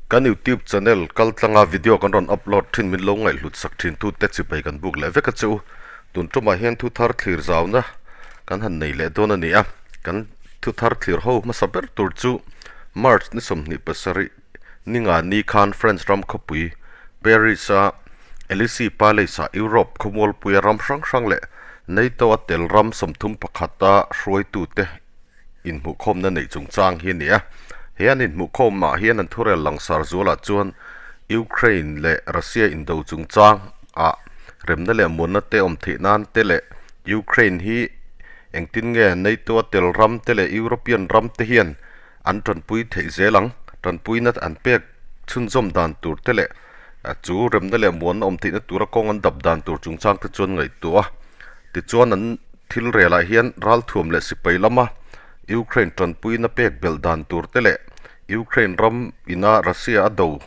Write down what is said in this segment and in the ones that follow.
Kan YouTube channel kaltlanga video kan rawn upload thin min lo ngaihhlut sak thin tu te chipai kan buk leh vek a che u. Tun tumah hian thu thar thlir zauna kan han nei leh dawn a ni a. Kan thu thar thlir ho hmasa ber tur chu March ni 27 ninga ni khan French ram khawpui Paris a Elysee Palace ah Europe khawmualpuia ram hrang hrang leh NATO a tel ram 31 a hruaitute inhmuhkhawmna neih chungchang hi a ni a. He an inhmuhkhawmah hian an thurel langsar zualah chuan Ukraine leh Russia indo chungchang ah remna leh muanna te awm theih nan te leh Ukraine hi engtin nge NATO a tel ram te leh European ram te hian an tanpui theih zel ang, tanpuina an pek chhunzawm dan tur te leh chu remna leh muanna awm theihna tura kawng an dap dan tur chungchang te chuan ngaihtuah a. Tichuan an thil relah hian ralthuam leh sipai lama Ukraine tanpuina pek belh dan tur te leh Ukraine ram ina Russia a do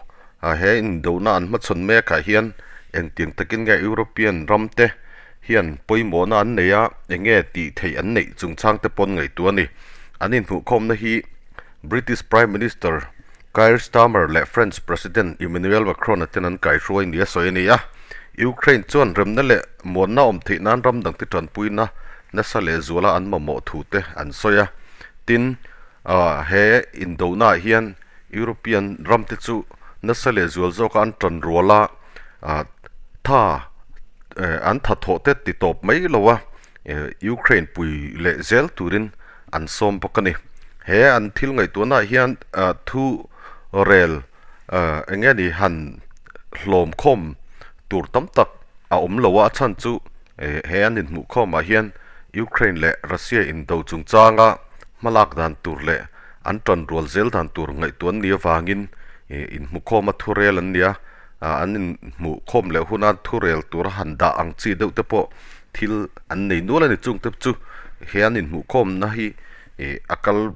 he indona an hmachhawn mekah hian engtiang takin nge European ram te hian pawimawhna an nei a, eng nge tih theih an neih chungchang te pawn ngaihtuah a ni. An inhmuhkhawmna hi British Prime Minister Keir Starmer leh French President Emmanuel Macron-a ten an kaihruai nia sawi a ni a. Ukraine chuan remna leh muanna awm theih nan ram dangte tanpuina nasa leh zuala an mamawh thu te an sawi a. Tin, he indonaah hian European ramte chu nasa leh zual zawka an tan rual a, tha an tha thawh te ti tawp mai lo a, Ukraine pui leh zel turin an sawm bawk a ni. He an thil ngaihtuahnaah hian thu rel eng nge ni han hlawm khawm tur tam tak a awm lo a, a chhan chu he an inhmuh khawmah hian Ukraine leh Russia indo chungchanga hmalak dan tur leh an tan rual zel dan tur ngaihtuah an nih avangin inhmukhawm a thurel an ni a, an inhmuhkhawm leh huna thurel tura han dah ang chi deuh te pawh thil an nei nual a ni. Chung te chu he an inhmuhkhawmna hi a kal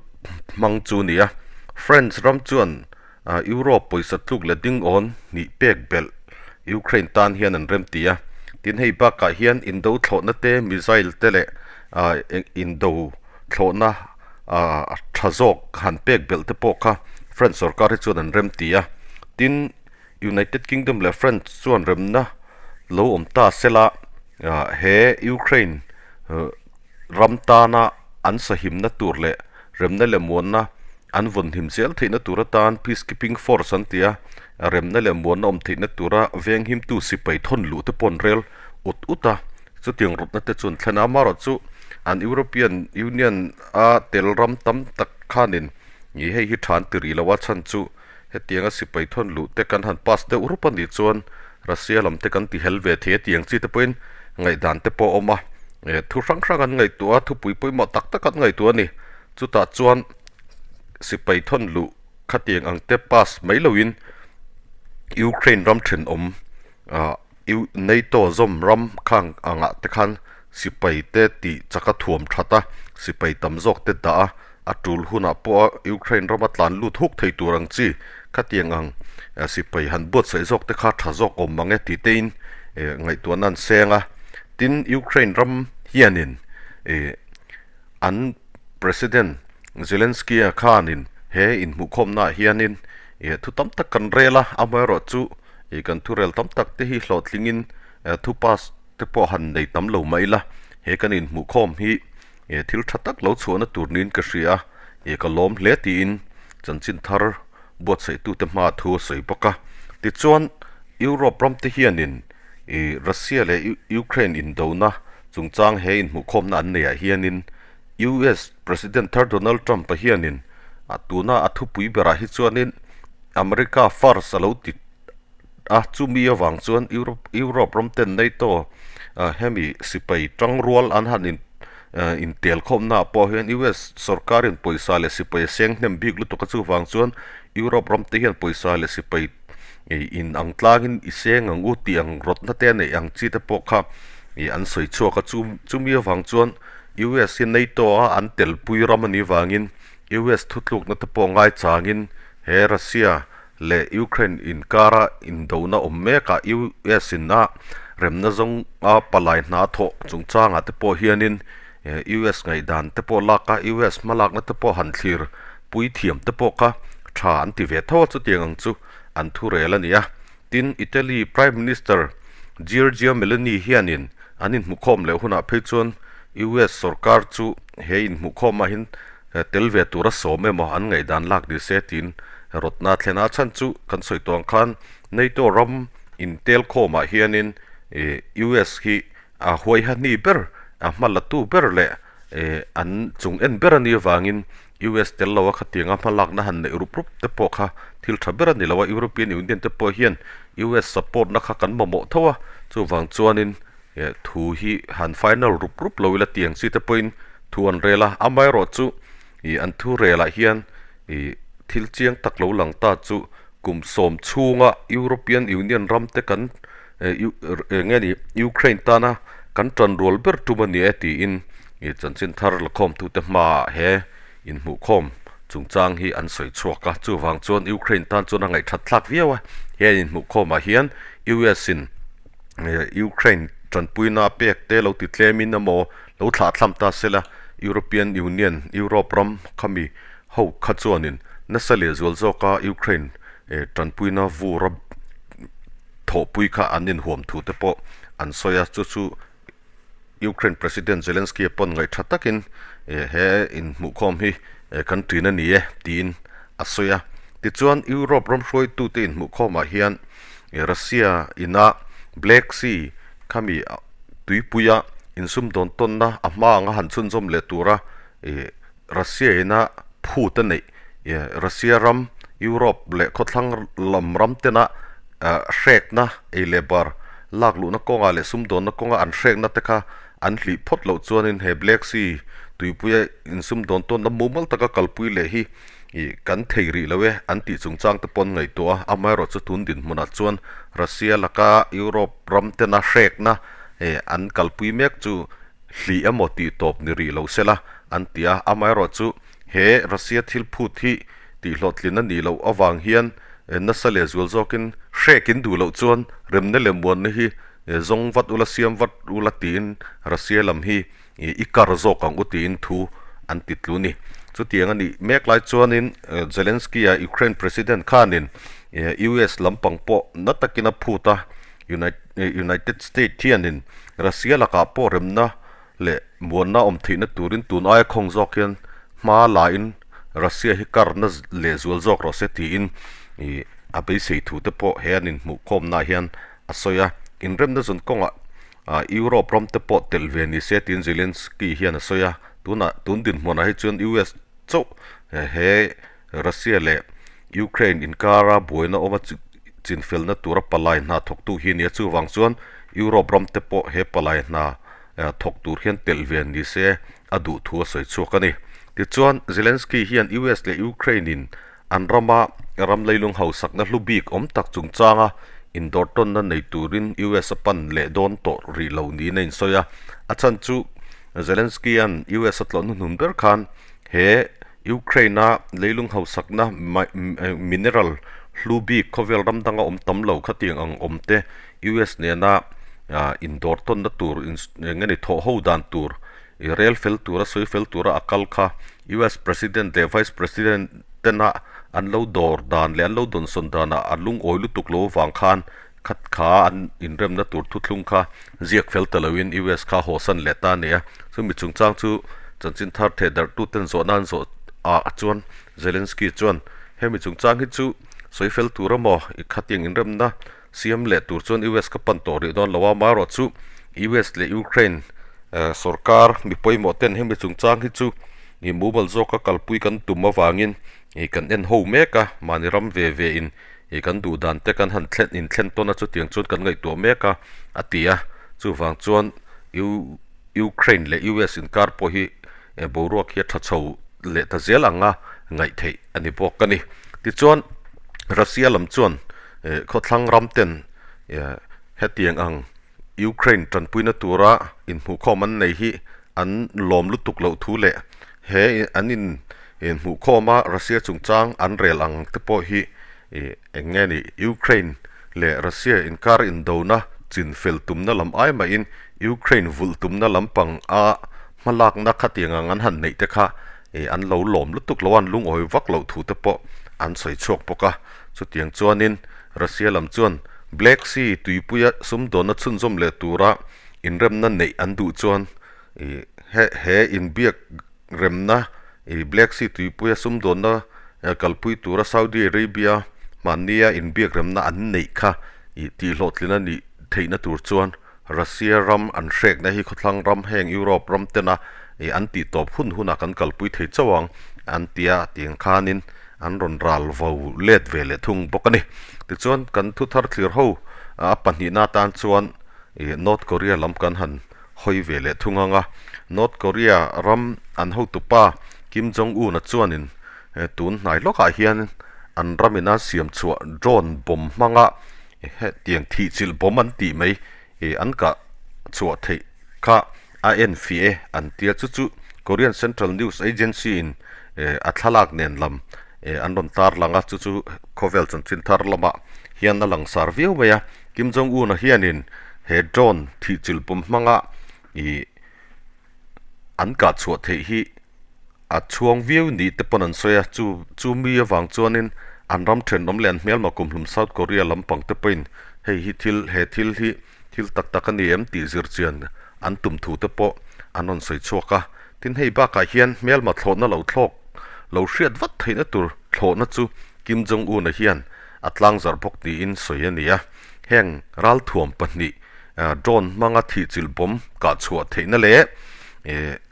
hmang chu a ni a. France ram chuan Europe pawisa tluk leh ding awn hnih pek belh Ukraine tan hian an rem ti a. Tin hei bakah hian indo thlawhna te, missile te leh indo thlawhna a tha zawk han pek belh te pawh kha French sorkar hi chuan an rem ti a. Tin, United Kingdom leh French chuan remna lo awm ta sela he Ukraine ram tana an sahimna tur leh remna leh muanna an vawnhim zel theihna tur atan peacekeeping force an ti a, remna leh muanna awm theihna tura venghimtu sipai thawn luh te pawh an rel ut ut a. Chutiang rawtna te chuan thlen a, amaherawhchu an European Union a tel ram tam tak khanin ih hei hi tha an ti rih lo a, chhan chu hetianga sipai thawn luh te kan han pass deuh rup a nih chuan Russia lam te kan ti hel ve thei a tiang chi te pawhin ngaihdan te pawh a awm a, thu hrang hrang an ngaihtuah a, thupui pawimawh tak tak an ngaihtuah a ni. Chutah chuan sipai thawn luh khatiang ang te pass mai loin Ukraine ram thenawm ah U NATO zawm ram khang angah te khan sipai te tih chak a thuam that a, sipai tam zawk te dah a, a tul hunah pawh a Ukraine rama tlan lut huk thei tur ang chi khatiang ang sipai han buatsaih zawk te kha tha zawk awm mang e tih te in ngaihtuahna an seng a. Tin, Ukraine ram hianin an President Zelensky-a khanin he inhmuhkhawmnaah hianin thu tam tak kan rel a, amaherawhchu Ih kan thurel tam tak te hi hlawhtlingin thu pass te pawh han nei tam lo mai ila, he kan inhmuhkhawm hi thil tha tak lo chhuahna tur niin ka hria a, ih ka lawm hle tiin chanchin thar buatsaihtute hma thu a sawi bawk a. Tichuan Europe ram te hianin ih Russia leh Ukraine indona chungchang he inhmuhkhawmna an neiah hianin US President thar Donald Trump-a hianin a tuna a thupui berah hi chuanin America first a lo ti a, chumi avang chuan Europe Europe ram ten NATO hemi sipai tang rual an han in intel khawmna ah pawh hian US sorkarin pawisa leh sipai a seng hnem bik lutuk a chuvang chuan Europe ram te hian pawisa leh sipai in ang tlangin i seng ang u tih ang rawtna te a neih ang chi te pawh kha ih an sawi chhuak a chu chumi avang chuan US hi NATO a an telpui ram anih vangin US thutlukna te pawh ngaichangin He Russia leh Ukraine inkara indona awm mekah US in a remna zawng a palai hna thawh chungchangah te pawh hianin US ngaihdan te pawh lak a, US hmalakna te pawh han thlir pui thiam te pawh kha tha an ti ve tho a, chutiang ang chu an thu rel a ni a. Tin, Italy Prime Minister Giorgia Meloni hianin an inhmuhkhawm leh hunah phei chuan US sorkar chu he inhmuhkhawmah hian tel ve tura sawm emaw an ngaihdan lak ni se tiin rawtna a thlen a. A chhan chu kan sawi tawh ang khan NATO ram intelkhawmah hianin US hi a huaihahni ber, a hma latu ber leh an chung en ber a nih avangin US tel lo a khatianga hmalakna han neih rup rup te pawh kha thil tha ber a ni lo a, European Union te pawh hian US support na kha kan mamawh tho a, chuvang chuanin thu hi han final rup rup lo ila tiang chi te pawhin thu an rel a, amaherawhchu ih an thu relah hian ih thil chiang tak lo lang ta chu kum sawm chhunga European Union ram te kan eng nge ni Ukraine tana kan tanrual ber tum a ni e tiin ih chanchin thar lakhawmtute hmaah he inhmuhkhawm chungchang hi an sawi chhuak a, chuvang chuan Ukraine tan chuan a ngaihthat thlak viau a, he an inhmuhkhawmah hian US in Ukraine tanpuina a pek te lo ti tlemin emaw lo thlah thlam ta sela European Union, Europe ram khami ho kha chuanin nasa leh zual zawka Ukraine tanpuina vur a thawhpui kha an inhuam thu te pawh an sawi a, chu chu Ukraine President Zelensky-a pawn ngaih tha takin he inhmuhkhawm hi kan ṭin a ni e tiin a sawi a. Tichuan Europe ram hruaitute inhmuhkhawmah hian Russia ina Black Sea khami tuipuia insumdawn tawnna a hma anga han chhunzawm leh tura Russia ina phut a neih Russia ram, Europe leh khawthlang lam ram tena hrekna ei leh bar lak luhna kawngah leh sumdawnna kawnga an hrekna te kha an hlih phawt loh chuanin he Black Sea tuipuia insumdawn tawnna mumal taka kalpui leh hi kan thei rih lo e an tih chungchang te pawh an ngaihtuah a, amaherawhchu tun dinhmunah chuan Russia laka Europe ram tena hrekna an kalpui mek chu hlih emaw tih tawp ni rih lo sela an ti a, amaherawhchu he Russia thil phut hi tihhlawhtlin a nih loh avang hian nasa leh zual zawkin hrekin duh loh chuan remna leh muanna hi zawng vat ula siam vat ula tiin Russia lam hi i kar zawk ang u tiin thu an ti tlu ni. Chutiang a nih mek lai chuanin Zelensky-a Ukraine President khanin US lampang pawh na takin a phut a, United States hianin Russia lakah pawh remna leh muanna awm theihna turin tun aia khawng zawk hian hma lain Russia hi karna leh zual zawk rawh se tiin a beisei thu te pawh he an inhmuhkhawmnaah hian a sawi a. Inremna zawn kawngah Europe ram te pawh telh ve ni se tiin Zelensky hian a sawi a. Tunah tun dinhmunah hi chuan US chauh he Russia leh Ukraine inkara buaina awma chinfelna tura palai hna thawktu hi a ni a, chuvang chuan Europe ram te pawh he palai hna thawk tur hian telh ve ni se a duh thu a sawi chhuak a ni. Tichuan, Zelensky hian US leh Ukraine in an rama ram leilung hausakna hlu bik awm tak chungchanga indawrtawnna nei turin US a pan leh dawn tawh rih lo niin a insawi a, a chhan chu Zelensky-a'n US a tlawh hnuhnun ber khan he Ukraine-a leilung hausakna mineral hlu bik khawvel ram danga awm tam lo khatiang ang awm te US nena indawr tawnna tur eng nge ni thawh ho dan tur i rel fel tura sawi fel tura a kal kha US President leh Vice President tena an lo dawr dan leh an lo dawnsawn danah a lungawi lutuk lo avang khan khat kha an inremna tur thuthlung kha ziak fel ta loin US kha hawsan leh ta a ni a. Chumi chungchang chu chanchin thar theh darhtuten zawhna an zawh ah chuan Zelensky chuan hemi chungchang hi chu sawi fel tur emaw i khatiang inremna siam leh tur chuan US ka pan tawh rih dawn lo a, amaherawhchu US leh Ukraine sorkar mi pawimawh ten hemi chungchang hi chu i mumal zawka kalpui kan tum avangin i kan en ho mek a, mahni ram ve ve in i kan duh dan te kan han thlen inthlen tawn a chutiang chuan kan ngaihtuah mek a a ti a, chuvang chuan U Ukraine leh US inkar pawh hi boruak hi a tha chho leh ta zel ang a ngaih theih a ni bawk a ni. Tichuan Russia lam chuan khawthlang ram ten hetiang ang Ukraine tanpuina tura inhmuhkhawm an nei hi an lawm lutuk loh thu leh he an inhmuhkhawm a Russia chungchang an rel ang te pawh hi eng nge ni Ukraine leh Russia inkar indona chin fel tumna lam ai mahin Ukraine vulh tumna lampang a hmalakna khatiang ang an han neih te kha an lo lawm lutuk lo a, an lungawi vak loh thu te pawh an sawi chhuak bawk a. Chutiang chuanin Russia lam chuan Black Sea tuipuia sumdawnna chhunzawm leh tura inremna neih an duh chuan ih he he inbiak remna ih Black Sea tuipuia sumdawnna kalpui tura Saudi Arabia hmannia inbiak remna an neih kha ih tihhlawhtlin a nih theihna tur chuan Russia ram an hrekna hi khawthlang ram heng Europe ram tena ih an tih tawp hun hunah kan kalpui thei chauh ang an tia tiang khanin an rawn ral vo let ve leh thung bawk a ni. Tichuan kan thu thar thlir ho a pahnihna atan chuan ih North Korea lam kan han hawi ve leh thung ang a. North Korea ram an hotupa Kim Jong Un-a chuanin tun hnai lawkah hian an ramina siam chhuah drone bomb hmanga Hetiang thihchilh bawm an tih mai ih an kah chhuah theih kha a en fiah e an tia chu chu Korean Central News Agency in a thlalak nen lam an rawn tar lang a chu chu khawvel chanchin thar lamah hian a langsar viau mai a Kim Jong Un a hianin he drone thihchilh bawm hmanga ih an kah chhuah theih hi A chhuang viau ni te pawn an sawi a, chu chu mi avang chuanin an ram thenawm leh an hmelma kumhlum South Korea lampang te pawhin hei hi thil he thil hi thil tak tak a ni em tih zir chian an tum thu te pawh an rawn sawi chhuak a. Tin hei bakah hian hmelma thlawhna lo thlawk lo hriat vat theihna tur thlawhna chu Kim Jong Un-a hian a tlangzarh bawk niin sawi a ni a. Heng ralthuam pahnih Drone hmanga thihchilh bomb kah chhuah theihna leh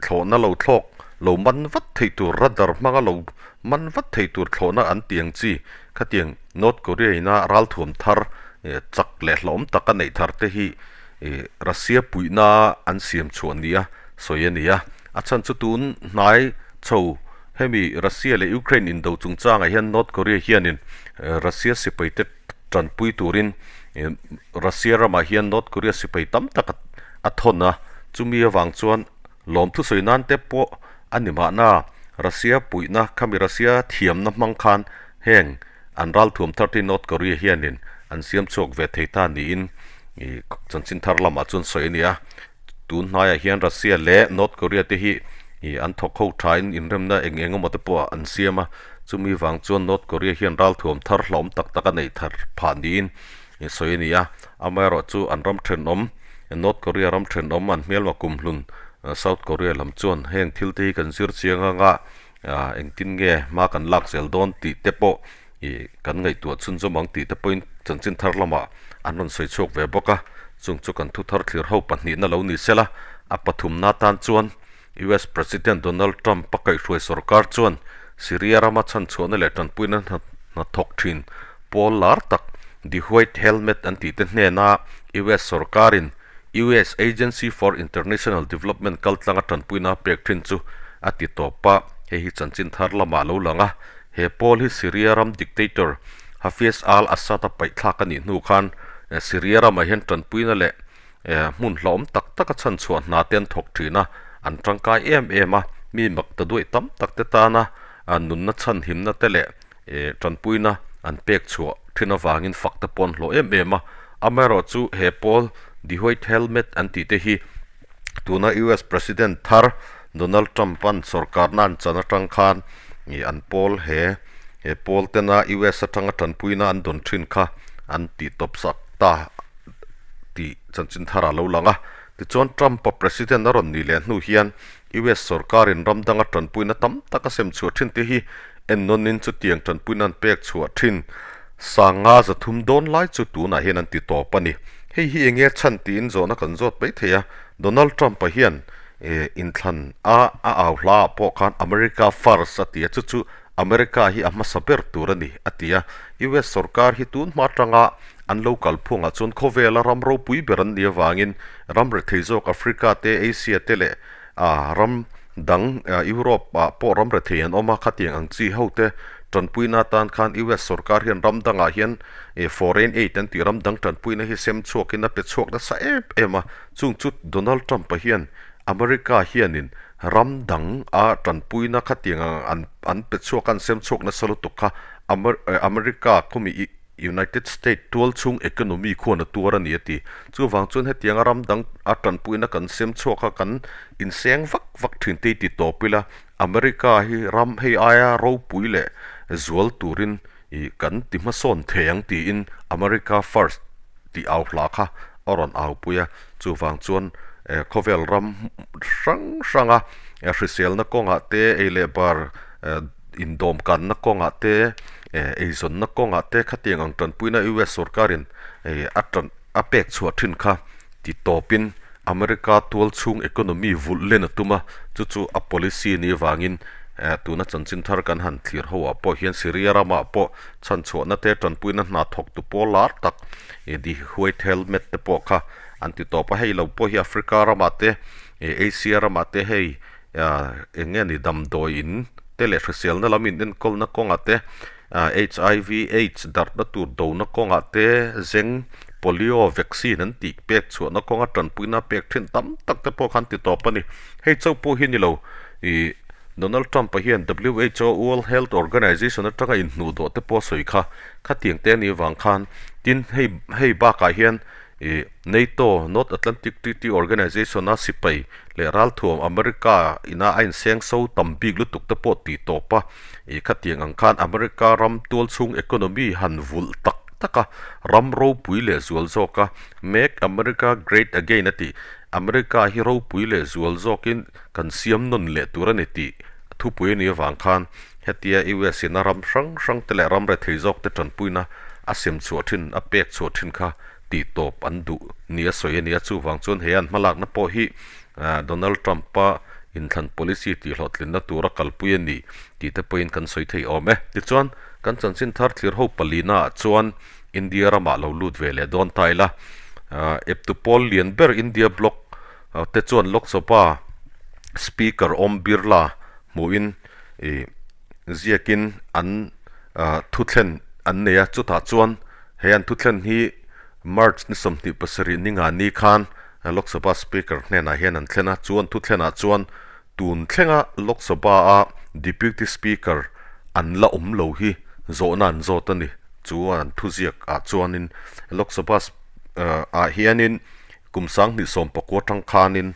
thlawhna lo thlawk lo man vat thei tur radar hmanga lo man vat thei tur thlawhna an ti ang chi khatiang North Korea ina ralthuam thar chak leh hlauhawm tak a neih thar te hi Russia puihna an siam chhuah nia sawi a ni a. A chhan chu tun hnai chho hemi Russia leh Ukraine indo chungchangah hian North Korea hianin Russia sipai te tanpui turin Russia ramah hian North Korea sipai tam tak a thawn a, chumi avang chuan lawm thusawi nan te pawh a ni mahna Russia puihna khami Russia thiamna hmang khan heng an ralthuam thar te North Korea hianin an siam chhuak ve thei ta niin chanchin thar lamah chuan sawi a ni a. Tun hnaiah hian Russia leh North Korea te hi an thawk ho thain inremna eng eng emaw te pawh an siam a, chumi vang chuan North Korea hian ralthuam thar hlauhawm tak tak a neih thar phah niin sawi a ni a. Amaherawh chu an ram thenawm, North Korea ram thenawm an hmelma kumhlun South Korea lam chuan heng thil te hi kan zir chiang anga engtin nge hma kan lak zel dawn tih te pawh Ih, kan ngaihtuah chhunzawm ang tih te pawhin chanchin thar lamah an rawn sawi chhuak ve bawk a, chung chu kan thu thar thlir ho pahnihna lo ni sela, a pathumna atan chuan US President Donald Trump a kaihhruai sorkar chuan Syria rama chhanchhuahna leh tanpuina hnathawk thin pawl lar tak The White Helmet an tih te hnena US sorkarin US Agency for International Development kaltlanga tanpuina a pek thin chu a ti tawp a, hei hi chanchin thar lamah a lo lang a. He pawl hi Syria ram dictator Hafez al-Assad a paihthlak a nih hnu khan Syria ramah hian tanpuina leh hmun hlauhawm tak tak a chhanchhuah hna te an thawk thin a, an tangkai em em a, mi mak ta duaih tam tak te tana nunna chhanhimna te leh tanpuina an pek chhuah thin avangin fak te pawh an hlawh em em a. Amaherawhchu he pawl The White Helmet an tih te hi Tuna US President thar Donald Trump-a'n sorkarna an chan atang khan ih an pawl he he pawl tena US atanga tanpuina an dawn thin kha an tih tawp sak ta tih chanchin thar a lo lang a. Tichuan Trump-a President a rawn nih leh hnu hian US sorkarin ram danga tanpuina tam tak a sem chhuah thin te hi ennawnin chutiang tanpuina an pek chhuah thin sanga 300 dawn lai chu tunah hian an ti tawp a ni. Hei hi enge chhan tiin zawhna kan zawt mai thei a, Donald Trump-a hian inthlan a a au hla ah pawh khan America First a ti a, chu chu America hi a hmasa ber tur a ni a ti a. US sorkar hi tun hma atanga an lo kal phungah chuan khawvela ram ropui ber an nih avangin ram rethei zawk Africa te, Asia te leh ram dang Europe ah pawh ram rethei an awm a, khatiang ang chi ho te tanpuina atan khan US sorkar hian ram dangah hian foreign aid an tih ram dang tanpuina hi sem chhuakin a pe chhuak nasa em em a, chung chu Donald Trump-a hian America hianin ram dang a tanpuina khatiang ang an pe chhuak a an sem chhuak nasa lutuk kha America khawmi United State tual chhung economy khuan a tuar a ni a ti. Chuvang chuan hetianga ram dang a tanpuina kan sem chhuak a kan inseng vak vak thin te i ti tawp ila America hi ram hei aia ropui leh zual turin ih kan ti hmasawn thei ang tiin America First tih au hla kha a rawn au pui a, chuvang chuan khawvel ram hrang hranga hriselna kawngah te ei leh bar indawm kanna kawngah te eizawnna kawngah te khatiang ang tanpuina US sorkarin a tan a pek chhuah thin kha ti tawpin America tual chhung economy vulh len a tum a, chu chu a policy ni vangin tuna chanchin thar kan han thlir ho ah pawh hian Syria ramah pawh chhanchhuahna te tanpuina hna thawk tu pawl lar tak The White Helmet te pawh kha an ti tawp a, hei lo pawh hi Africa ramah te Asia ramah te hei eng nge ni damdawi in te leh hriselna lam in enkawlna kawngah te HIV aids darhna tur dona kawngah te zeng polio vaccine an tih pek chhuahna kawnga tanpuina pek thin tam tak te pawh khan ti tawp a ni. Hei chauh pawh hi ni lo ih Donald Trump-a hian WHO World Health Organization atanga inhnuh dawh te pawh a sawi kha khatiang te a nih vang khan tin hei hei bakah hian ih NATO North Atlantic Treaty Organization a sipai leh ralthuam America ina a inseng so tam bik lutuk te pawh tih tawp a ih khatiang ang khan America ram tual chhung economy han vulh tak tak a ram ropui leh zual zawk a Make America Great Again a tih America hi ropui leh zual zawkin kan siam nawn leh tur a ni tih thupui a nih avang khan hetia US in a ram hrang hrang te leh ram rethei zawk te tanpuina a sem chhuah thin a pek chhuah thin kha tih tawp an duh ni a sawi a ni a, chuvang chuan he an hmalakna pawh hi Donald Trump-a inthlan policy tih hlawhtlinna tura kalpui a ni tih te pawhin kan sawi thei awm e. Tichuan, kan chanchin thar thlir ho palina ah chuan India ramah lo lut ve leh dawn ta ila, eptu pawl lian ber India bloc te chuan Lok Sabha Speaker Om Birla hmuhin ih ziakin an thuthlen an nei a, chutah chuan he an thuthlen hi March ni 27 ni nga ni khan Lok Sabha Speaker hnenah hian an thlen a, chu an thuthlenah chuan tun thlenga Lok Sabha a Deputy Speaker an la awm lo hi zawhna an zawt a ni, chu an thuziak ah chuanin Lok Sabha ah hianin kum 2019 atang khanin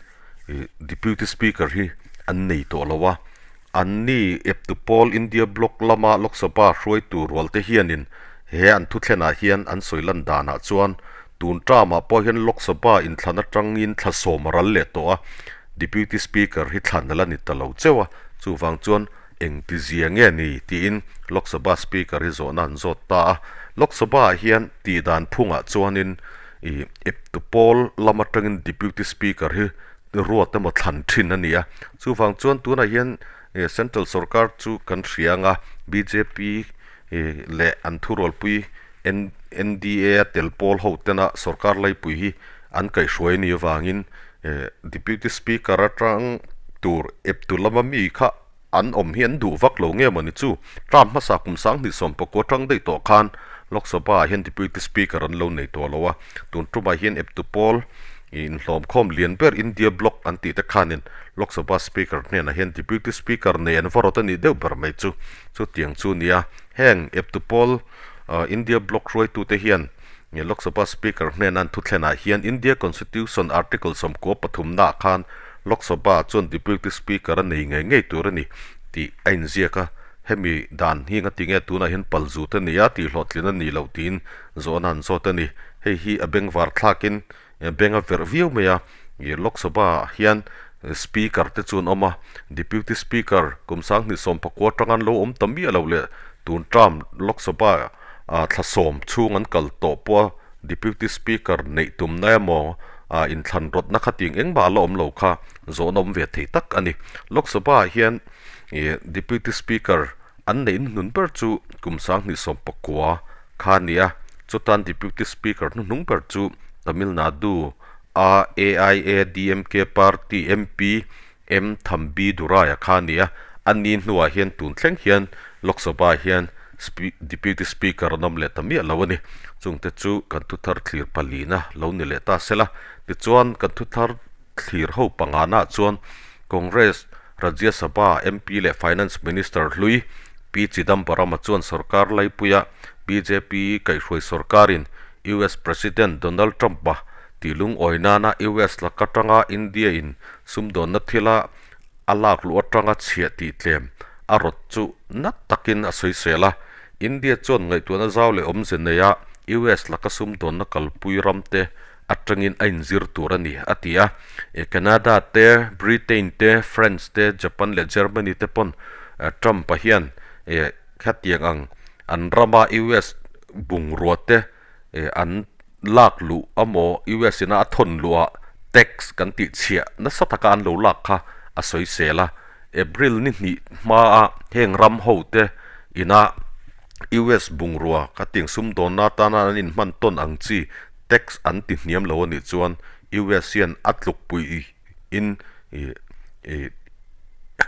Deputy Speaker hi an nei tawh lo a. An ni eptu pawl India Bloc lama Lok Sabha hruaitu rualte hianin he an thuthlenah hian an sawi lan danah chuan tun term-ah pawh hian Lok Sabha inthlan atangin thla sawm a ral leh tawh a, Deputy Speaker hi thlan a la ni ta lo cheu a, chuvang chuan engti zia nge ni tiin Lok Sabha Speaker hi zawhna an zawt ta a. Lok Sabha-ah hian tihdan phungah chuanin eptu pawl lam atangin Deputy Speaker hi ruat emaw thlan thin a ni a, chuvang chuan tunah hian central sorkar chu kan hria anga bjp leh an thurualpui NDA a tel pawl ho tena sorkar laipui hi an kaihhruai a nih avangin deputy speaker atang tur eptu lama mi kha An awm hi an duh vak lo nge mawni chu? Term hmasa kum 2019 atang daih tawh khan Lok Sabha ah hian Deputy Speaker an lo nei tawh lo a, tun tumah hian eptu pawl inhlawmkhawm lian ber India Bloc an tih te khanin Lok Sabha Speaker hnenah hian Deputy Speaker nei an va rawt a nih deuh ber mai chu. Chutiang chu nia, heng eptu pawl India Bloc hruaitute hian Lok Sabha Speaker hnena an thuthlenah hian India Constitution Article 93 naah khan Lok Sabha chuan Deputy Speaker a nei ngei ngei tur a ni tih a inziak a, hemi dan hi ngatinge tunah hian pal zut a ni a tih hlawhtlin a nih loh tiin zawhna an zawt a ni. Hei hi a bengvar thlakin beng a verh viau mai a, Lok Sabha hian Speaker te chu an awm a, Deputy Speaker kum 2019 atanga an lo awm ta miah loh leh tun term Lok Sabha thla sawm chhung an kal tawh pawh a Deputy Speaker neih tumna emaw inthlan rawtna kha ting engmah a la awm lo kha zawhna awm ve thei tak a ni. Lok Sabha ah hian Deputy Speaker an neih hnuhnun ber chu kum 2019 kha a ni a, chutan Deputy Speaker hnuhnung ber chu Tamil Nadu a AIADMK party MP M Thambi Durai-a kha a ni a, a ni hnuah hian tun thleng hian Lok Sabha hian Deputy Speaker an awm leh ta miah lo a ni. Chungte chu kan thuthar thlir palina lo ni leh ta sela. Tichuan kan thuthar thlir ho pangana chuan Congress Rajya Sabha MP leh Finance Minister hlui P Chidambaram-a chuan sorkar laipuia bjp kaihhruai sorkarin US President Donald Trump-a tih lungawi nana US laka tanga India-in Sumdawnna thila a lak luh atanga chhiah tih tlem a rawt chu na takin a sawisel a. India chuan ngaihtuahna zau leh awmze neia US laka sumdawnna kalpui ramte atangin a inzir tur a ni, a ti a. Canada te, Britain te, France te, Japan leh Germany te pawn Trump-a hian khatiang ang an rama US bungrua te an lak luh amaw US ina a thawn luh ah tax kan tih chhiah nasa taka an lo lak kha a sawisel a. April ni hnih hmaa heng ram ho te ina US bungrua khatiang sumdawnna atana an inhman tawn ang chi tax an ti hniam lo anih chuan US hian a tlukpui in ih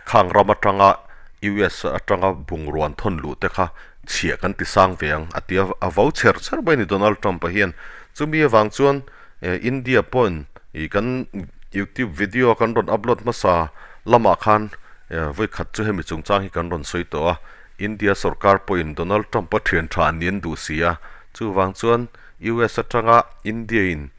khang ram atanga US atanga bungrua an thawn luh te kha chhiah kan ti sang ve ang a ti a, a vo chher chher mai a ni Donald Trump a hian. Chumi avang chuan India pawhin ih kan YouTube video kan rawn upload hmasa lamah khan vawikhat chu hemi chungchang hi kan rawn sawi tawh a, India sorkar pawhin Donald Trump a thian tha an ni an duh si a, chuvang chuan US atanga India in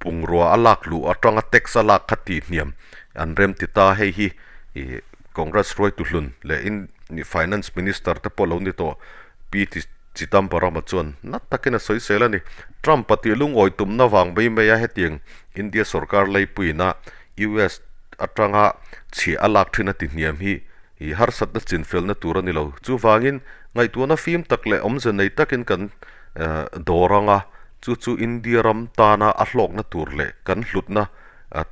bungrua a lak luh atanga tax a lak kha tih hniam an rem ti ta, hei hi ih Congress hruaitu hlun leh in Finance Minister te pawh lo ni tawh P Chidambaram-a chuan na takin a sawi sel a ni. Trump-a tih lungawi tumna vang mai mai a hetiang India sorkar leipuina US atanga chhiah a lak thin a ti hniam hi ih harsatna chinfelna tur a ni lo. Chuvangin ngaihtuahna fim tak leh awmze nei takin kan dawr ang a, chu chu India ram tana a hlawkna tur leh kan hlutna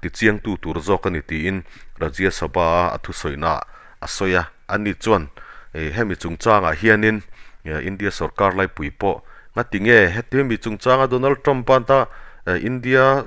tichiangtu tur zawk a ni tiin Rajya Sabha-a a thusawina a sawi a. Ani chuan hemi chungchangah hianin India sorkar laipui pawh ngati nge heti hemi chungchanga Donald Trump-a ta India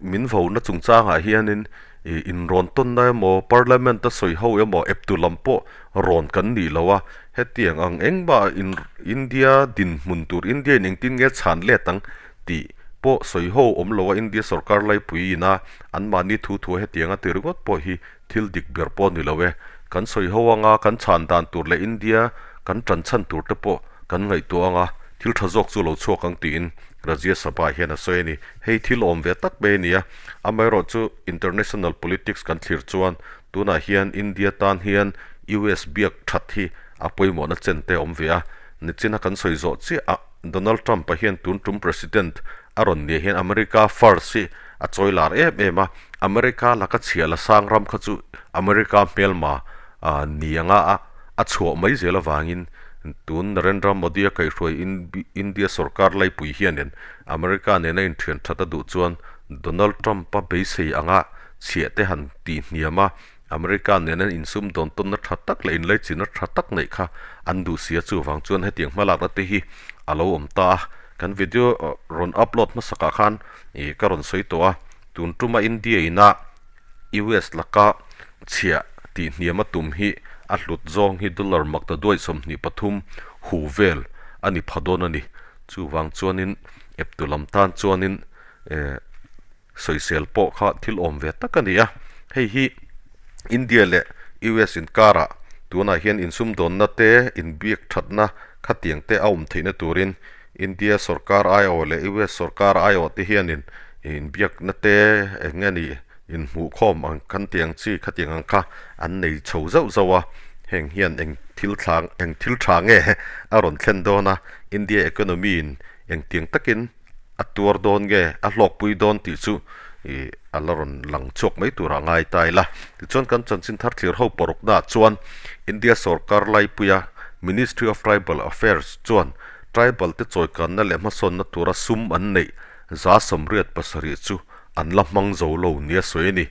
min vona chungchangah hianin inrawn tawnna emaw Parliament a sawi ho emaw eptu lam pawh rawn kan nih lo a, hetiang ang engmah India dinhmun tur India in engtin nge chhan let ang tih pawh sawi ho awm lo a, India sorkar laipui ina anmahni thu thu hetiang a ti ringawt pawh hi thil dik ber pawh ni lo e. Kan sawi ho anga kan chhan dan tur leh India kan tan chhan tur te pawh kan ngaihtuah anga thil tha zawk chu lo chhuak ang tiin Rajya Sabha hian a sawi a ni. Hei thil awm ve tak mai a ni a, amaherawhchu international politics kan thlir chuan tunah hian India tan hian US biak that hi a pawimawhna chen te a awm ve a, nichina kan sawi zawh chiah ah Donald Trump-a hian tun tum President a rawn nia hian America first hi a chawi lar em em a, America laka chhiah la sang ram kha chu America hmelma ni anga a chhuah mai zel avangin tun Narendra Modi a kaihhruai India sorkar laipui hianin America nena inthian that a duh chuan Donald Trump-a beisei anga chhiah te han tih hniam a, America nena insum dawn tawnna tha tak leh inlaichinna tha tak neih kha an duh si a, chuvang chuan hetiang hmalakna te hi a lo awm ta a. Kan video rawn upload hmasakah khan ih ka rawn sawi tawh a, tun tuma India ina US laka chhiah tih hniam a tum hi a hlut zawng hi dollar makta duai 23 hu vel a ni pha dawn a ni. Chuvang chuanin eptu lam tan chuanin eh sawisel pawh kha thil awm ve tak a ni a, hei hi India leh US inkarah tunah hian insumdawnna te inbiak thatna khatiang te a awm theihna turin India sorkar aiawh leh US sorkar aiawh te hianin inbiakna te eng nge ni inhmuhkhawm ang kan tih ang chi khatiang ang kha an nei chho zauh zauh a, heng hian eng thil thla eng thil tha nge a rawn thlen dawn a, India economy in engtiang takin a tuar dawn nge a hlawkpui dawn tih chu ih a la rawn lang chhuak mai turah ngai ta ila. Tichuan kan chanchin thar thlir ho paruknaah chuan India sorkar laipuia Ministry of Tribal Affairs chuan Tribal te chawikanna leh hmasawnna tura sum an neih 87 chu an la hmang zo lo nia sawi a ni.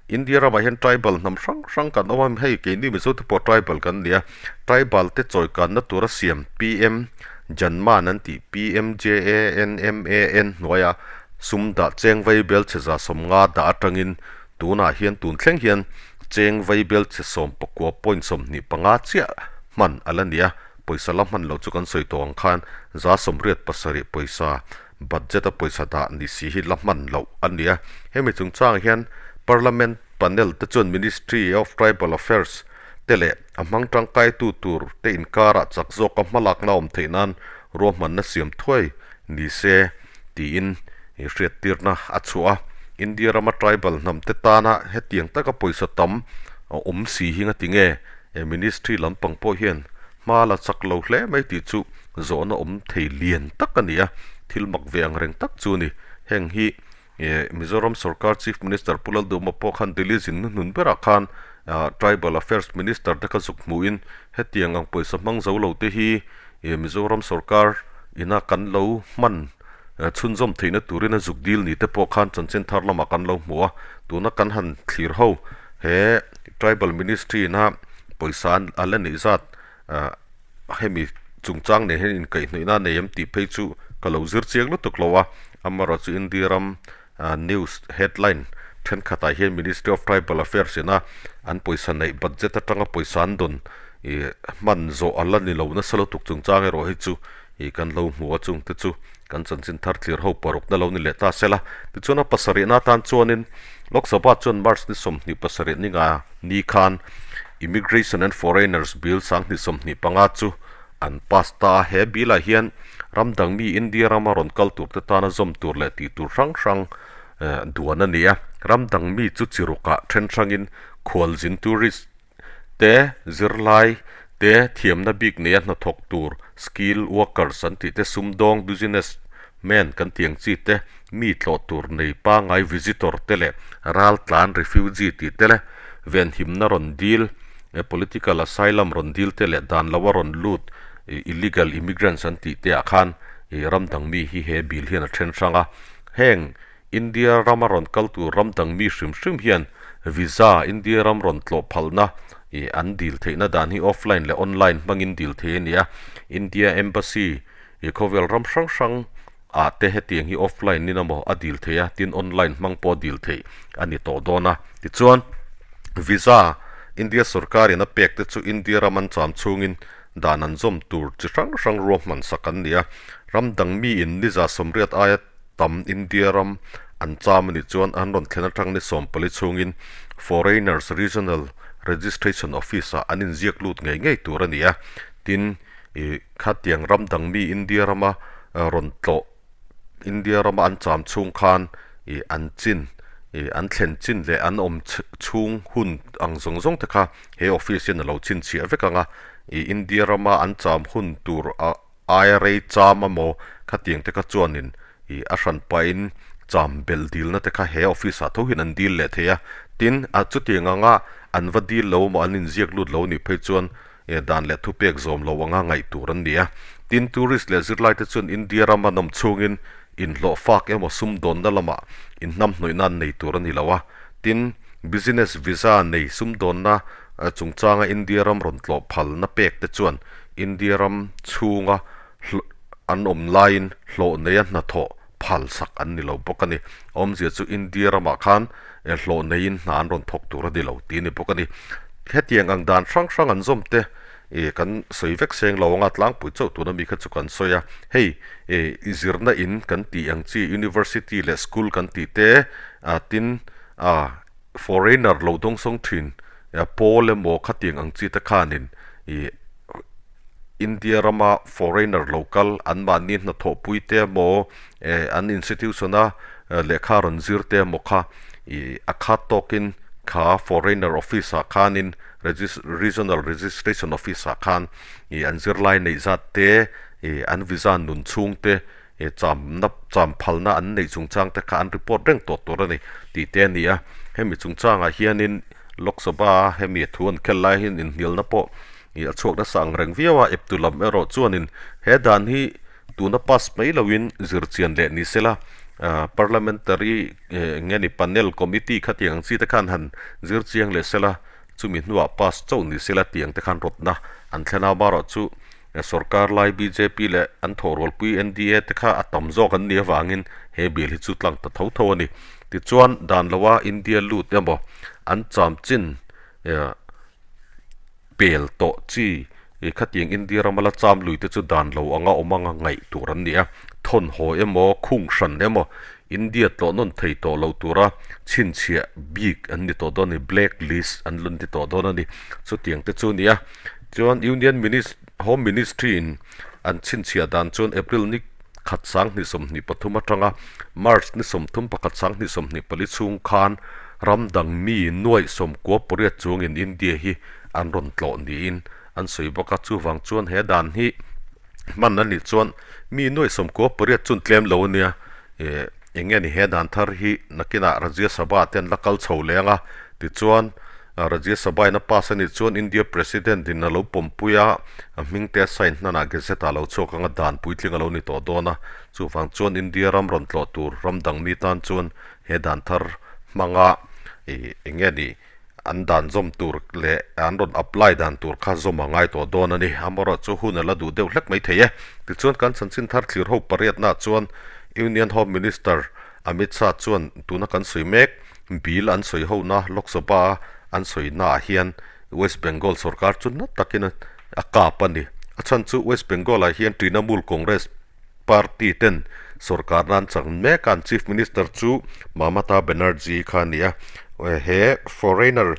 India ramah hian tribal hnam hrang hrang kan awm a, hei keini Mizo te pawh tribal kan ni a, tribal te chawikanna tura siam PM Janman an tih PMJANMAN hnuaia sum dah cheng vai bel chhe 50 dah atangin tunah hian tun thleng hian cheng vai bel chhe 19.25 chiah hman a la ni a, pawisa la hman loh chu kan sawi tawh ang khan 87 pawisa Budget a pawisa dah ni si hi la hman loh a ni a, hemi chungchangah hian Parliament panel te chuan Ministry of Tribal Affairs te leh a hmang tangkaitu tur te inkarah chak zawka hmalakna awm theih nan ruahmanna siam thuai ni se tiin hriattirna a chhuah a. India rama tribal hnam te tana hetiang taka pawisa tam awm si hi nga tinge ministry lampang pawh hian hma la chak lo hle mai tih chu zawhna awm thei lian tak a ni a, thil mak ve ang reng tak chu a ni. Heng hi Mizoram sorkar Chief Minister Pu Lalduhma pawh khan Delhi zin hnuhnun berah khan Tribal Affairs Minister te kha zuk hmuhin hetiang ang pawisa hmang zo lo te hi Mizoram sorkar ina kan lo hman chhunzawm theihna turin a zuk dil ni te pawh khan chanchin thar lamah kan lo hmu a, tuna kan han thlir ho he Tribal Ministry ina pawisa a la neih zat hemi chungchang nen hian inkaihhnawihna a nei em tih phei chu ka lo zir chiang lutuk lo a, amaherawhchu India ram news headline thenkhatah hian Ministry of Tribal Affairs ina an pawisa neih budget atanga pawisa an dawn ih hman zawh a la ni lo nasa lutuk chungchang erawh hi chu ih kan lo hmu a chungte chu kan chanchin thar thlir ho parukna lo ni leh ta sela. Tichuan a pasarihna atan chuanin Lok Sabha chuan March ni 27 ni nga ni khan Immigration and Foreigners Bill 2025 chu an pass ta a, he bill ah hian ram dang mi India rama rawn kal tur te tana zawm tur leh tih tur hrang hrang duan a ni a. Ram dang mi chu chirukah then hrangin khualzin tourist te, zirlai te, thiamna bik neia hnathawk tur skill workers an tih te, sumdawng business man kan tih ang chi te, mi tlawh tur nei pangngai visitor te leh raltlan refugee tih te leh venhimna rawn dil political asylum rawn dil te leh dan loa rawn lut illegal immigrants an tih te ah khan ram dang mi hi he bill hian a then hrang a, heng India rama rawn kal tur ram dang mi hrim hrim hian visa India ram rawn tlawh phalna ih an dil theihna dan hi offline leh online hmangin dil thei a ni a, India Embassy ih khawvel ram hrang hrang ah te hetiang hi offline in emaw a dil thei a, tin online hmang pawh a dil theih a ni tawh dawn a. Tichuan visa India sorkarin a pek te chu India ram an cham chhungin dan an zawm tur chi hrang hrang ruahman sak an ni a, ram dang miin niza 80 aia tam India ram an cham a nih chuan an rawn thlen atang ni 14 chhungin Foreigners Regional Registration Office ah an inziak lut ngei ngei tur a ni a, tin ih khatiang ram dang mi India rama rawn tlawh India rama an cham chhung khan ih an chin ih an thlen chin leh an awm chhung hun ang zawng zawng te kha he office hian a lo chhinchhiah vek ang a, ih India rama an cham hun tur a. Aia rei cham amaw khatiang te kha chuanin ih a hran pahin cham belh dilna te kha he office ah tho hian an dil leh thei a, tin a chutiang anga an va dil lo amaw an inziak lut lo anih phei chuan eh dan leh thupek zawm lo anga ngaih tur an ni a, tin tourist leh zirlai te chuan India ram an awm chhungin inhlawh fak emaw sumdawnna lamah inhnamhnawihna an nei tur a ni lo a, tin business visa nei sumdawnna chungchanga India ram rawn tlawh phalna pek te chuan India ram chhunga an awm laiin hlawh neia hnathawh phal sak an ni lo bawk a ni. Awmzia chu India ramah khan hlawh neiin hna an rawn thawk tur a ni lo tih a ni bawk a ni. Hetiang ang dan hrang hrang an zawm te kan sawi vek seng lo anga tlangpui chauh tuna mi kha chu kan sawi a. Hei i zirna in kan tih ang chi University leh School kan tih te tin foreigner lo dawngsawng thin pawl emaw khatiang ang chi te khanin ih India rama foreigner lo kal an mahni hnathawhpui te emaw eh an institution a lehkha rawn zir te emaw kha ih a khat tawkin kha foreigner office ah khanin regional registration office ah khan ih an zirlai neih zat te ih an visa nun chhung te He chamna cham phalna an neih chungchang te kha an report reng tawh tur a ni tih te a ni a. Hemi chungchangah hianin Lok Sabha hemi thu an khel lai hian inhnialna pawh ih a chhuak nasa ang reng viau a, eptu lam erawh chuanin he dan hi tuna pass mai loin zir chian leh ni sela Parliamentary eng nge ni panel committee khatiang ang chi te khan han zir chiang leh sela chumi hnuah pass chauh ni sela tiang te khan rawtna an thlen a, amaherawh chu Sorkar lai bjp leh an thawhrualpui NDA te kha a tam zawk an nih avangin he bill hi chu tlang ta tho tho a ni. Tichuan, dan loa India lut emaw an cham chin pel tawh chi khatiang India rama la cham lui te chu dan lo anga awm anga ngaih tur an ni a. Thawnhaw emaw, khung hran emaw India tlawh nawn thei tawh lo tura chhinchhiah bik an ni tawh dawn a ni, black list an lo ni tawh dawn a ni. Chutiang te chu a ni a. Chuan Union Minis Home Ministry in an chhinchhiah dan chuan April ni khat 2023 atanga March ni 31 2024 chhung khan ram dang mi nuaih 98 chuangin India hi an rawn tlawh niin an sawi bawk a. Chuvang chuan he dan hi hman a nih chuan mi nuaih 98 chuan tlem lo a nia. Ih eng nge ni he dan thar hi nakinah Rajya Sabha te an la kal chho leng a, tichuan Rajya Sabha in a pass a nih chuan India President in a lo pawmpui a, a hming te a sign hnanah Gazette ah a lo chhuak ang a, dan puitling a lo ni tawh dawn a. Chuvang chuan India ram rawn tlawh tur ram dang mi tan chuan he dan thar hmanga ih eng nge ni an dan zawm tur leh an rawn apply dan tur kha zawm a ngai tawh dawn a ni. Amaherawhchu hun a la duh deuh hlek mai thei e. Tichuan kan chanchin thar thlir ho pariatnaah chuan Union Home Minister Amit Shah chuan tuna kan sawi mek bill an sawi hona Lok Sabha an sawi naah hian West Bengal sorkar chu na takin a kap a ni. A chhan chu West Bengal ah hian Trinamool Congress Party ten sorkarna an chang mek a, an Chief Minister chu Mamata Banerjee kha a ni a. He foreigner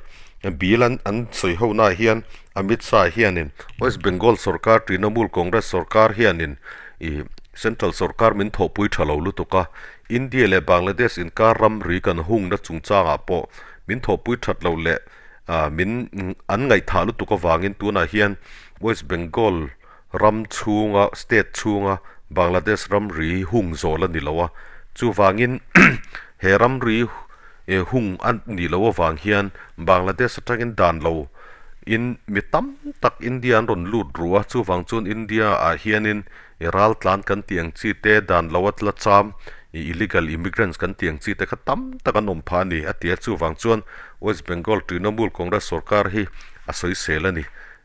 bill an an sawi ho naah hian Amit Shah hianin West Bengal sorkar Trinamool Congress sorkar hianin ih Central sorkar min thawhpui tha lo lutuk a, India leh Bangladesh inkar ramri kan hungna chungchangah pawh min thawhpui that loh leh min an ngaihthah lutuk avangin tunah hian West Bengal ram chhunga, state chhunga Bangladesh ramri hung zawl a ni lo a, chuvangin he ramri hung a nih loh avang hian Bangladesh atangin dan lo in mi tam tak India an rawn lut ru a, chuvang chuan India ah hianin i ral tlan kan tih ang chi te, dan lo a tla cham, i illegal immigrants kan tih ang chi te kha tam tak an awm phah a ni a ti a, chuvang chuan West Bengal Trinamool Congress sorkar hi a sawisel a ni.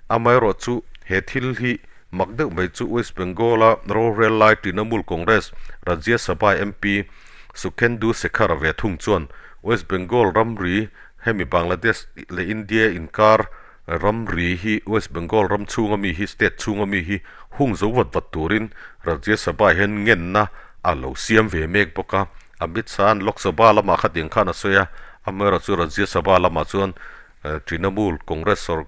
Amaherawh chu he thil hi mak deuh mai chu West Bengal-a rorel lai Trinamool Congress Rajya Sabha MP Sukhendu Sekhar ve thung chuan West Bengal ramri hemi Bangladesh leh India inkar ramri hi West Bengal ram chhunga mi hi state chhunga mi hi hung zo vat vat turin Rajya Sabha hian ngenna a lo siam ve mek bawk a. Amit Shah-a'n Lok Sabha lamah khatiang khan a sawi a, amaherawh chu Rajya Sabha lamah chuan Trinamool Congress sawr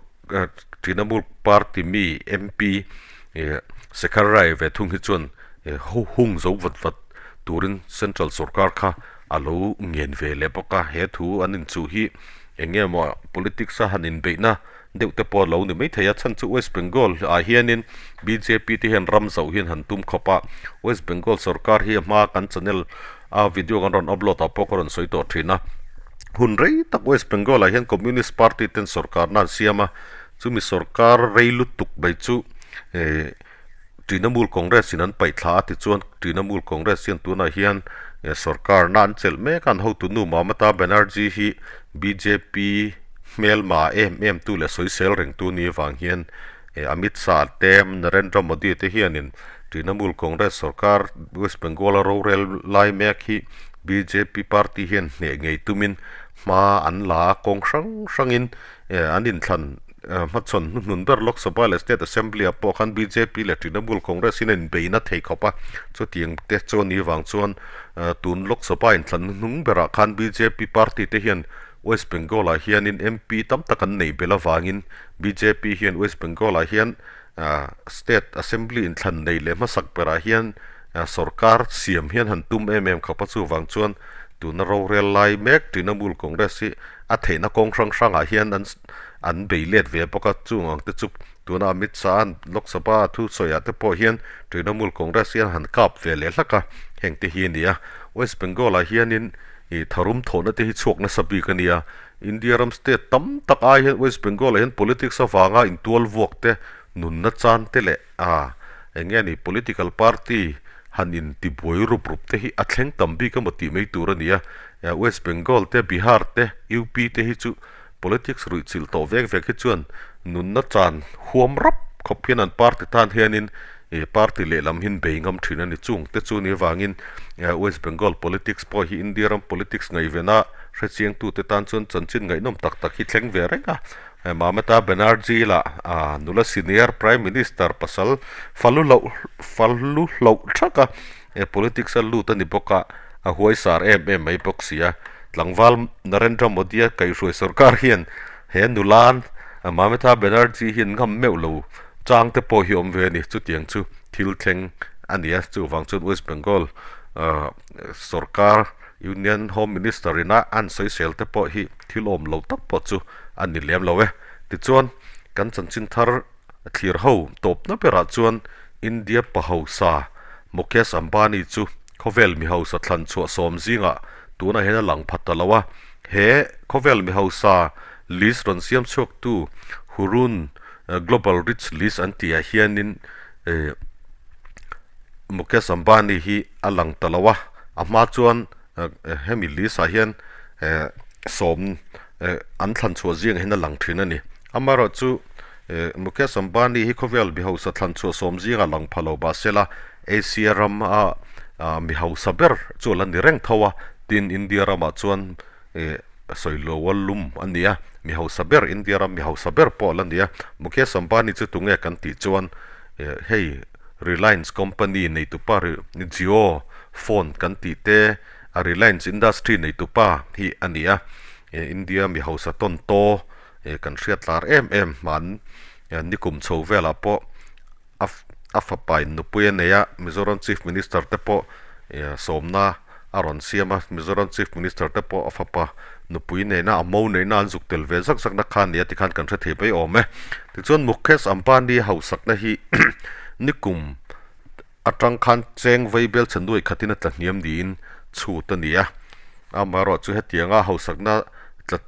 Trinamool party mi MP Sekhar Rai ve thung hi chuan hung zo vat vat turin central sorkar kha a lo ngen ve leh bawk a, he thu an inchuh hi eng nge maw politics a han inbeihna deuh te pawh a lo ni maithei a, chhan chu West Bengal ah hianin bjp te hian ram zauh hian han tum khawp a, West Bengal sorkar hi a hma kan channel a video kan rawn upload ah pawh ka rawn sawi tawh thin a, hun rei tak West Bengal ah hian Communist Party ten sorkarna an siam a, chumi sorkar rei lutuk mai chu eh Trinamool Congress in an paih thla a tichuan Trinamool Congress hian tunah hian sorkarna an chelh mek a, an hotunu Mamata Banerjee hi bjp hmelma em em tu leh sawisel reng tu ni avang hian Amit Shah te Narendra Modi te hianin Trinamool Congress sorkar West Bengal a rorel lai mek hi bjp party hian hneh ngei tumin hma an la a, kawng hrang hrangin an inthlan Hmachhawn hnuhnun ber Lok Sabha leh State Assembly ah pawh khan bjp leh Trinamool Congress in a inbeihna thei khawp a, chutiang te chu a nih vang chuan tun Lok Sabha inthlan hnuhnung berah khan bjp party te hian West Bengal ah hianin MP tam tak an neih belh avangin bjp hian West Bengal ah hian State Assembly inthlan nei leh hmasak berah hian sorkar siam hian han tum em em khawp a, chuvang chuan tuna rorel lai mek Trinamool Congress hi a theihna kawng hrang hrangah hian an an bei let ve bawk a, chung ang te chu tuna Amit Shah-a'n Lok Sabha a thu sawiah te pawh hian Trinamool Congress hian han kap ve leh hlak a, heng te hi a ni a. West Bengal-ah hianin ih tharum thawhna te hi chhuak nasa bik a ni a, India ram state tam tak ai hian West Bengal-ah hian politics avanga intual vuak te, nunna chan te leh a eng nge ni political party han intibuai rup rup te hi a thleng tam bik emaw tih mai tur a ni a, West Bengal te, Bihar te, UP te hi chu Politics ruih chilh tawh vek vek hi chuan nunna chan huam rap khawp hian an party tan hianin ih party lehlam hin bei ngam thin a ni. Chung te chu ni avangin West Bengal politics pawh hi India ram politics ngaihvena hrechiang tute tan chuan chanchin ngaihnawm tak tak hi thleng ve reng a. Mamata Banerjee lah nula senior Prime Minister pasal falu hloh falu hloh thak a. He politics a lut a ni bawk a, a huaisar em em mai bawk si a. Tlangval Narendra Modi-a kaihhruai sorkar hian he nula Mamata Banerjee hian ngam meuh lo chang te pawh hi awm ve a ni. Chutiang chu thil thleng a ni a, chuvang chuan West Bengal sorkar. Union Home Minister ina an sawisel te pawh hi thil awm lo tak pawh chu a ni lem lo e. Tichuan, kan chanchin thar thlir ho tawpna berah chuan India pa hausa Mukesh Ambani chu khawvel mi hausa thlan chhuah sawm zingah tunah hian a lang phat ta lo a. He khawvel mi hausa list rawn siam chhuaktu Hurun Global Rich List an tihah hianin Mukesh Ambani hi a lang ta lo a, a hma chuan hemi list ah hian sawm an thlan chhuah zingah hian a lang thin a ni. Amaherawh chu Mukesh Ambani hi khawvel mi hausa thlan chhuah sawm zingah lang pha lo mahsela Asia ram a mi hausa ber chu a la ni reng tho a, tin India ramah chuan sawiloa lum a ni a, mi hausa ber India ram mi hausa ber pawh a la ni a. Mukesh Ambani chu tunge kan tih chuan hei Reliance company neitupa Jio phone kan tih te a Reliance industry neitupa hi a ni a, India mi hausa tawn taw kan hriat lar em em hman nikum chho velah pawh a a fapa in nupui a nei a, Mizoram Chief Minister te pawh sawmna a rawn siam a, Mizoram Chief Minister te pawh a fapa nupui neihna a mo neihna an zuk tel ve zak zak na kha a ni a tikhan kan hre thei mai awm e. Tichuan Mukesh Ambani hausakna hi nikum atang khan cheng vei bel chhe nuai khatin a tla hniam niin chhut a ni a, amaherawhchu hetianga hausakna tla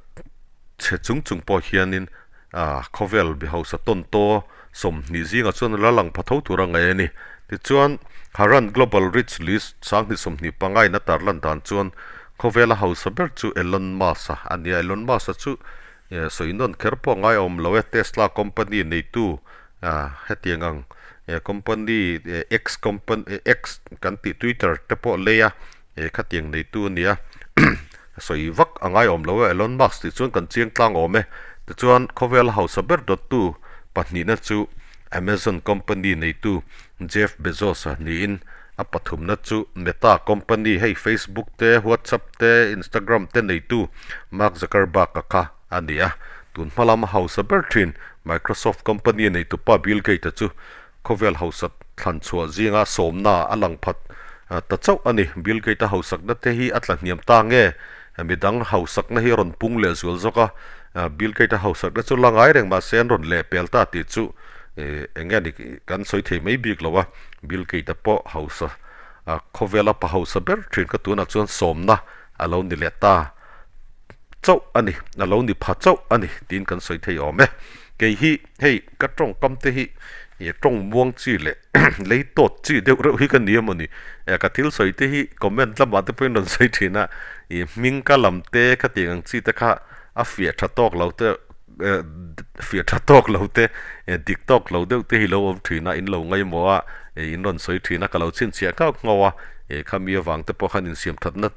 chhe chung chung pawh hianin Khawvel mi hausa tawn taw 20 zingah chuan la lang pha tho tur a ngaih a ni. Tichuan, Haran Global Rich List 2025 in a tarlan dan chuan khawvela hausa ber chu Elon Musk-a a ni a. Elon Musk-a chu sawi nawn kher pawh a ngai awm lo e. Tesla company neitu hetiang ang company X company X kan tih Twitter te pawh lei a. He khatiang neitu a nia sawi vak a ngai awm lo e, Elon Musk tih chuan kan chiang tlang awm e. Tichuan khawvel hausa ber dawttu pahnihna chu Amazon company neitu Jeff Bezos a niin a pathumna chu Meta company hei Facebook te, WhatsApp te, Instagram te neitu Mark Zuckerberg a kha a ni a. Tun hma lama hausa ber thin Microsoft company neitupa Bill Gates a chu Khawvel hausak thlan chhuah zinga sawmna a lang phat ta chauh a ni. Bill Gates-a hausakna te hi a tla hniam ta nge? Midang hausakna hi a rawn pung leh zual zawk a, Bill Gates-a hausakna chu la ngai reng mahse an rawn leh pel ta tih chu eng nge ni kan sawi thei mai bik lo a. Bill Gates-a pawh hausa khawvela pa hausa ber thin kha tunah chuan sawmna a lo ni leh ta chauh a ni, a lo ni pha chauh a ni tiin kan sawi thei awm e. Kei hi hei ka tawngkam te hi ih tawng muang chi leh lei tawt chi deuh reuh hi ka ni emaw ni ka thil sawi te hi comment lamah te pawhin rawn sawi thin a ih hming ka lam te khatiang ang chi te kha a fiah tha tawk lo te fiah tha tawk lo te dik tawk lo deuh te hi lo awm thin a in lo ngaimawh a ih in rawn sawi thin a ka lo chhinchhiah nghauh nghauh a ih khami avang te pawh khan insiam thatna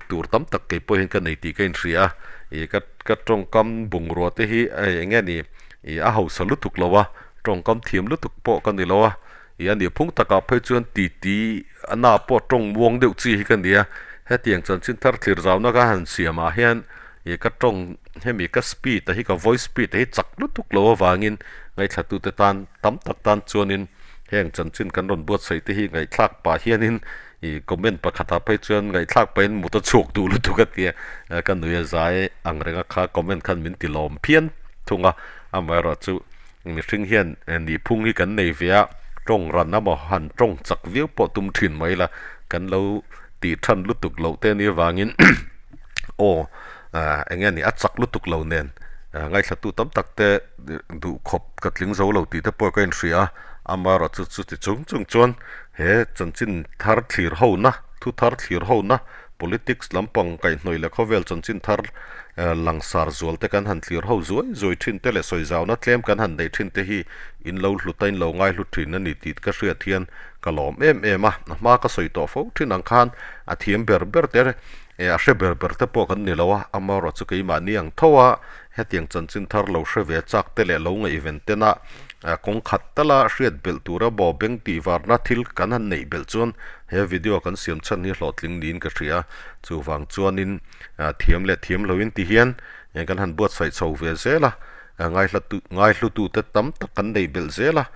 tur tam tak kei pawh hian ka nei tih ka inhria a ih ka ka tawngkam bungrua te hi eng nge ni ih a hausa lutuk lo a tawngkam thiam lutuk pawh ka ni lo a ih a nih phung takah phei chuan ti ti a na pawh tawng muang deuh chi hi ka ni a hetiang chanchin thar thlir zauna ka han siam ah hian ih ka tawng hemi ka speed a hi ka voice speed a hi chak lutuk lo avangin ngaihthlatute tan tam tak tan chuanin heng chanchin kan rawn buatsaih te hi ngaihthlak pah hianin Ih comment pakhatah phei chuan ngaihthlak pahin mut a chhuak duh lutuk a tia ka nui a zai ang reng a kha comment khan min ti lawm phian thung a amaherawhchu mihring hian nihphung hi kan nei ve a tawng ran emaw han tawng chak viau pawh tum thin mai la kan lo tih than lutuk loh te ania vangin aw eng nge ni a chak lutuk lo nen ngaihthla tam tak te duh khawp ka tling zo lo tih te pawh ka inhria a amaherawhchu chuti chung chung chuan. He chanchin thar thlir hona, thu thar thlir hona, politics lampang kaihhnawih leh khawvel chanchin thar langsar zual te kan han thlir ho zuai zuai thin te leh sawi zauna tlem kan han neih thin te hi in lo hlut a, in lo ngai hlut thin a ni tih ka hriat hian ka lawm em em a. A hma ka sawi tawh fo thin ang khan a thiam ber ber te a hre ber ber te pawh kan ni lo a, amaherawhchu keimahni ang tho a hetiang chanchin thar lo hre ve chak te leh lo ngaihven ten a Kawng khat tala hriat belh tura maw beng tih varna thil kan han neih belh chuan he video kan siam chhan hi hlawhtling niin ka hria a, chuvang chuanin thiam leh thiam loin ti hian kan han buatsaih chho ve zel a, ngaihlutute tam tak kan neih belh zel a,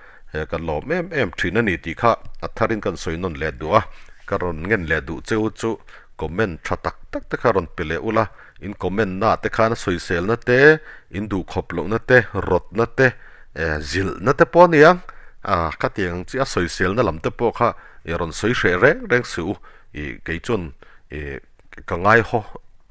kan lawm em em thin a ni tih kha a tharin kan sawi nawn leh duh a, ka rawn ngen leh duh cheu chu. Comment tha tak tak te kha rawn pe leh ula, in comment na te khan a sawiselna te, in duhkhawp lohna te, rawtna te, eh zilhna te pawh a ni ang, ah khatiang ang chi a sawiselna lam te pawh kha i rawn sawi hreh reng reng suh u, ih kei chuan ih ka ngai haw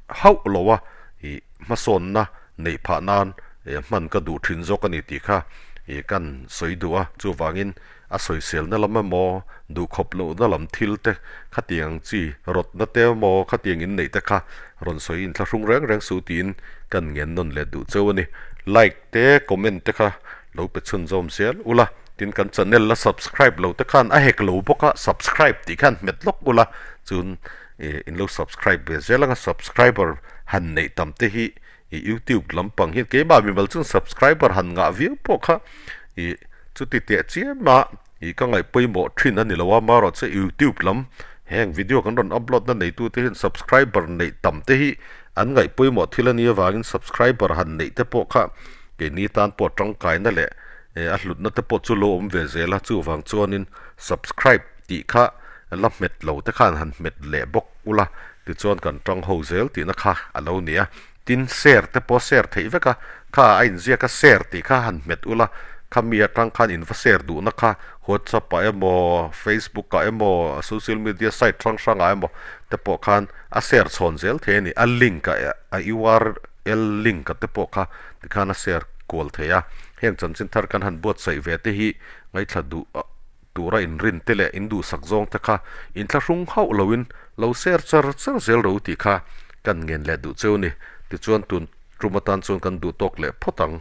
hauh lo a, ih hmasawnna neih phah nan eh hman ka duh thin zawk a ni tih kha ih kan sawi duh a, chuvangin A sawiselna lam emaw, duhkhawp lohna lam thil te, khatiang chi rawtna te emaw khatiang inneih te kha rawn sawi inthlahrung reng reng suh tiin kan ngen nawn leh duh cheu a ni. Like te, comment te kha lo pe chhunzawm zel ula, tin kan channel la subscribe lo te khan a hek lo bawk a, subscribe tih khan hmet lawk ula, chun in lo subscribe ve zel anga subscriber han neih tam te hi I youtube lampang hian keimah mimal chuan subscriber han ngah viau pawh kha i chuti teh chiam a i ka ngaih pawimawh thin a ni lo a marawh chu youtube lam heng video kan rawn upload na neitu te hian subscriber neih tam te hi an ngaih pawimawh thil a nih avangin subscriber han neih te pawh kha keini tan pawh tangkaina leh a hlutna te pawh chu lo awm ve zel a chuvang chuanin subscribe tih kha la hmet lo te khan han hmet leh bawk ula Tichuan kan tang ho zel tihna kha a lo ni a, tin share te pawh share theih vek a, kha a inziak a share tih kha han hmet ula, kha mi atang khan in va share duhna kha WhatsApp ah emaw, Facebook ah emaw, social media site hrang hrang ah emaw te pawh khan a share chhawn zel thei a ni, a link a a URL link a te pawh kha tikhan a share kual thei a, heng chanchin thar kan han buatsaih ve te hi ngaithla duh Tura inrin te leh in duhsak zawng te kha inthlahrung hauh loin lo ser char char zel ro tih kha kan ngen leh duh cheu ni. Tichuan tun tum atan chuan kan duh tawk leh phawt ang.